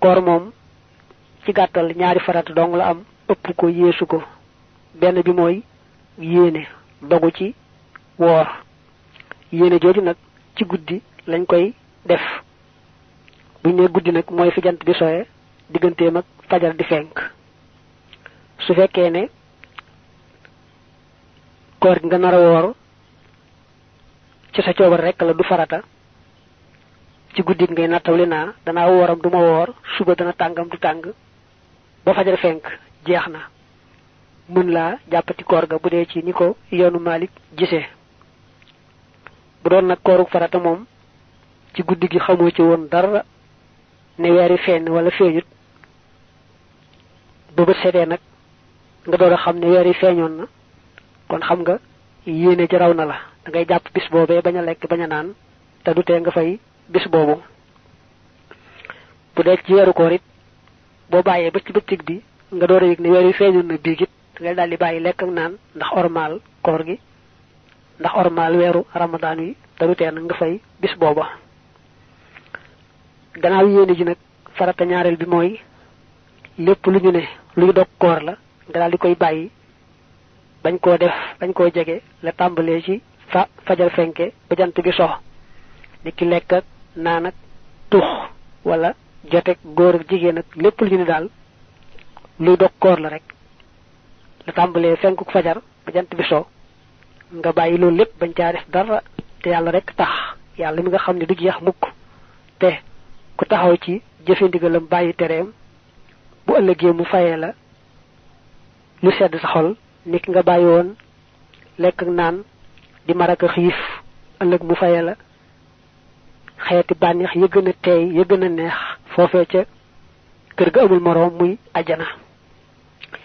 koor moom ci gàttal ñaari farata dong la am ëpp ko yeesu ko benn bi mooy yéene dogu ci woor yéene jooju nag ci guddi lañ koy def buñ ne guddi nag mooy fi jant bi soye digganteem ak fajar di fenk su fekkee ne koor gi nga nar a woor ci sa coobar rek la du farata ci guddi ngay nattawli naa danaa wooram duma woor suba dana tàngam du tàng ba fajar fenk jeex na mën laa jàppati koor ga bu dee ci ni ko yoonu Malik gisee bu doon nag kooru farata moom ci guddi gi xamoo ci woon dara ne weeri feeñ wala feeñut ba bët seetee nag nga door a xam ne weeri feeñoon na kon xam nga yéene ci raw na la da ngay jàpp bis boobee bañ a lekk bañ a naan te du tee nga fay bis boobu bu dee ci weeru koor it boo bàyyee ba ci bëccëg bi nga door a yëg ne weeri feeñoon na biig it ngay daal di bàyyi lekk ak naan ndax ormal koor gi ndax ormal weeru ramadan wi te du tee nag nga fay bis booba gannaaw yéene ji nag farata ñaareel bi mooy lépp lu ñu ne luy dog koor la nga daal di koy bàyyi bañ koo def bañ koo jege la tàmbalee ci fajar fenke ba jant bi so niki lekk ak naan ak tux wala jotek góor ak jigéen ak lépp lu ñu ne daal luy dog koor la rek la tàmbalee fenkuk fajar ba jant bi so nga bàyyi loolu lépp bañ caa def dara te yàlla rek tax yàlla mi nga xam ne du jeex mukk te ku taxaw ci jëfe ndigalam bàyyi tereem bu ëllëgee mu fayee la lu sedd sa xol niki nga bàyyi woon lekk ak naan di maraka xiif ëllëg mu fayee la xeeti bànneex ya gën a teey ya gën a neex foofee ca kër ga amul moroom muy ajana